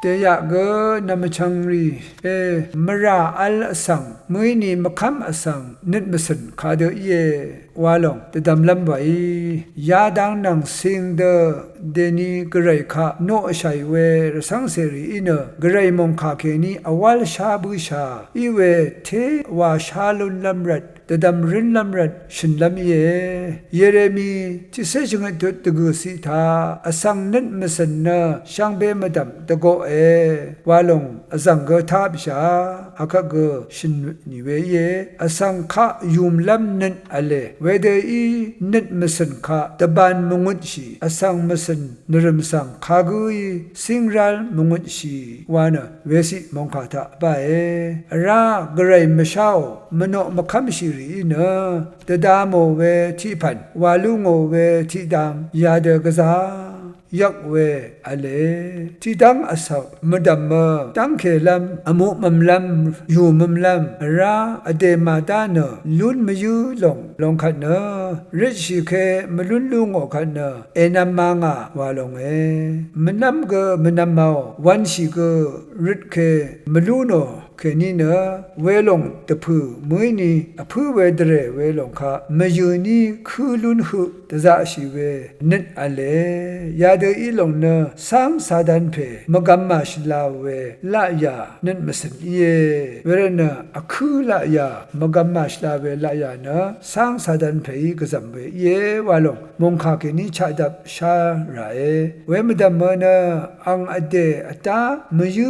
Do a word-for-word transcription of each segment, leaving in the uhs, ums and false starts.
Dèyaq gø nv̀mvchv̀ngrì e mvrà v̄l vsvng, mø̀íni mvkv́m vsvng nøt mvcø̀n kadø íe wa lòng dvdvmlv́m wàí. Yadang nvng cing dø dèni gvray kaq noqshàì we rvcv́ngcèrìí nø gvray mòngkà kèní vwál shá bǿshà í we té wa shá lúnlv́m rvt dvdvm rǿnlv́m rvt shø̀nlv́m íe. Yeremi tiqcé shvngøt tut dvgø̀ciq taq vsvng nøt mvcø̀n nø shvngbe mvdv̀m dvgoqe wa lòng vzv̀ng gø tá bshà akvt gø shø̀n nì we íe. Vsvng kaq yùmlv́m nøt v̄le wedø í nøt mvcø̀n kaq dvbān mvngutshì vsvng mvcø̀n nvrø̀m svng kagǿí cíngrál mvngutshì wa nø weciq mòngkà taq báe. Vrá gvray mvsháò mvnoq mvkv́mshì rìí nø dvda mò we tiqpv̀n wà lú ngò we tiqdang yadø gvzà yvk we v̄le. Tiqdv́ng vsvk mvdv̀mø dv́ngkèlv́m vmuqmømlv́m yùmømlv́m vrá vdè màdá nø lún mvyǿ lòng longkvt nø røtshì ke mvlún lú ngò kvt nø ènvm ma ngà wa longe. Mvnv́m gø mvnvmaò wv̄nshì gø røt ke mvlú nò kèní nø welòng dvpø̀ mø̀íni vpǿ we dvrè welòng kaq mvyø̀ní kǿ lún høq dvzaqshì we nøt v̄le. Yadø í lòng nø cáng Satan pè mvgvm màshvla we laqyà nøt mvcø̀n íe. Wervtnø vkǿ laqyà mvgvm màshvla we laqyà nø cáng Satan pèí gvzv̀m we íe wa lòng mòngkà kèní chaqdvp shá ràe. Wemvdv̀mø nø ang vdè vdá mvyǿ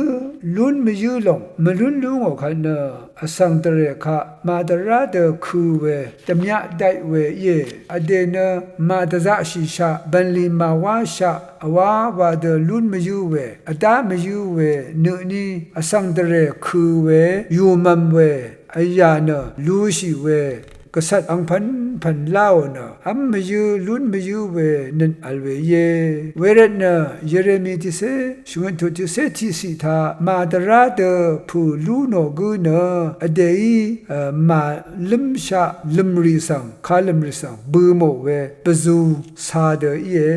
lún mvyǿ lòng mvlún lú ngò kvt nø vsvng dvrè kaq màdvrá dø kø̄ we dvmyaq daqì we íe. Vdè nø màdvzaqshìshaq bv̀nlì màwáshaq vwá wa dø lún mvyǿ we vdá mvyǿ we nø tní vsvng dvrè kø̄ we yùmvm we vyà nø lushì we gvcvt angpv̀npv̀n láò nø v́m mvyǿ lún mvyǿ we nøt v̄l we íe. Wervtnø Yeremi tiqcé shvngøt tut tiqcé tiqciq taq màdvrá dø pø̀ lú nò gǿ nø vdèí màlǿmshaq lø̀mrì svng kalø̀mrì svng bø̄ mò we bvzū ca dø íe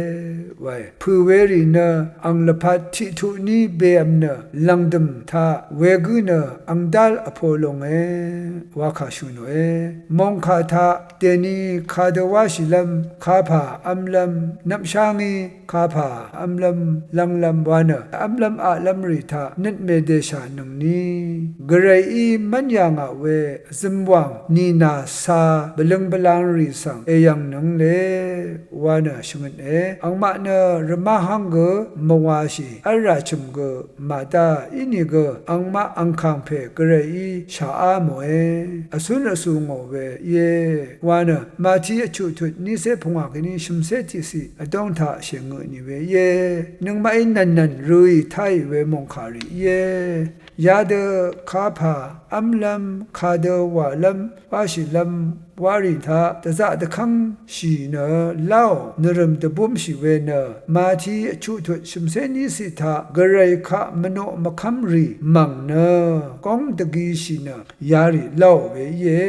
wae. Pø̀ werì nø ang lvpat tiqtut ní bev̄m nø lv̀ngdø̀m taq wegǿ nø angdál vpo longe wa kà shø̀ nòe. Mòngkà taq dèni kadø wáshìlv́m kapà v́mlv́m nvpshá ngí kapà v́mlv́m lv́nglv́m wa nø v́mlv́m aqlv́mrì taq nøt mèdèshà nøngni gvrayí mv́n yà ngà we vzømwàng nìnà ca bvløng bvlangrì svng èyv̀ng nøngle wa nø shvngøte. Angmaq nø rvmáhv́ng gø mvwashì v́lrà chø̀m gø màdá ínìgø angmaq angkàng pè gvrayí shàá mòe. Vcún vcù ngò we íe wa nø Mati vchuq tut nícé pungwà kèní shø̀mcé tiqciq vdóng taq shèngø nì we íe. Nøngmaqí nv̀nnv̀n røì táì we mòngkà rì íe. Yadø kapà v́mlv́m kadø wàlv́m wáshìlv́m wárì taq dvzaq dvkv́ngshì nø láò nvrø̀m dvbúmshì we nø Mati vchuq tut shø̀mcé níciq taq gvray kaq mvnoq mvkv́mrì mv̀ng nø góng dvgishì nø yarì láò we íe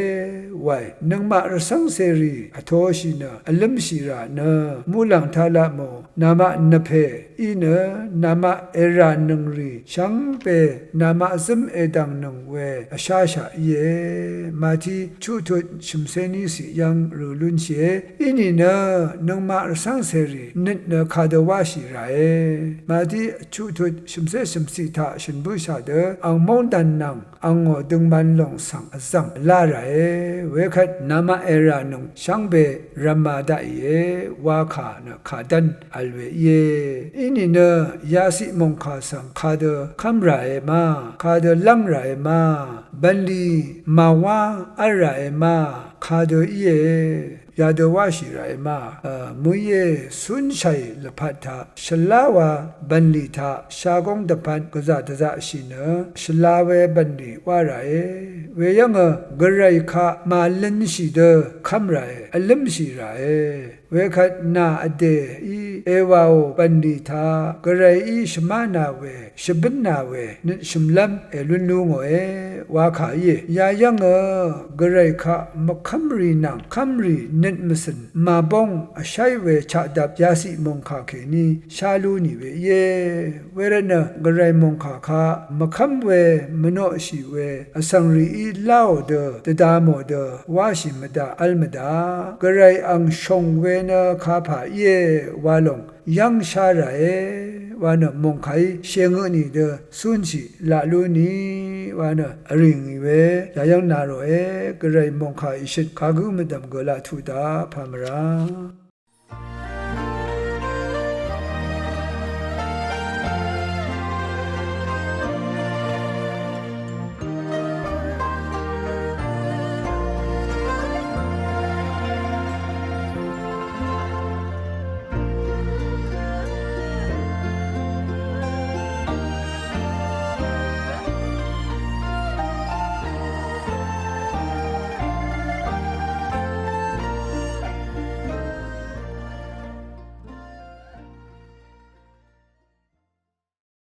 wae. Nøngmaq rvcv́ngcèrì vtōshì nø vlǿmshì rà nø muqlàng taq laq mò namaq nvpè í nø namaq èrànøng rì shvngbe namaq zǿm èdv̀ngnøng we vsháshaq íe. Mati chuqtut shø̀mcé níciq yv́ng rø̀ lúnshìe. Ínìnø nøngmaq rvcv́ngcèrì nøt nø kadø wáshì ràe. Mati chuqtut shø̀mcé shø̀mciq taq shø̀n bǿshà dø ang móngdàn nvng angò døngman lòng svng vzv̀ng vlá ràe. Wekvt namaq èrànøng shvngbe rvmā daqìe wa kà nø kàdv́n vl we íe. Ínìnø yaciq mòngkà svng kadø kv́m ràe ma, kadø lv́ng ràe ma, bv̀nlì màwá v́l ràe ma, kadø íe. Yadø wáshì ràe ma, mø̀íe cúnshàì lvpat taq shvlá wa bv̀nlì taq shagóng dvpvt gvzà dvzaqshì nø shvla we bv̀nlì wá ràe. Weyv́ngø gvray kaq màlønshì dø kv́m ràe, vlǿmshì ràe. Wekvt nà vdèí Ewàò bv̀nlì taq Gvrayí shvmána we, shvbǿnna we nøt shø̀mlv́m èlún lú ngòe, wa kà íe. Yayv́ngø Gvray kaq mvkv́mrì nvng kv́mrì nøt mvcø̀n màbóng vsháí we chaqdap yaciq mòngkà kèní shá lú nì we íe. Wervtnø Gvray mòngkà kaq mvkv́m we, mvnoqshì we, vsvng rìí láò dø, dvda mò dø, wáshì mvdaq v́l mvdaq, Gvray ang shòng we nø kapà íe wa lòng yv́ng shá ràe, wa nø mòngkàí shèngø tnì dø cúnshì laq lú ni, wa nø vrì ngì we, yayv́ng na ròe, Gvray mòngkà ìshøt kagǿ mvdv̀m gø laq tuq daq pà mvrá.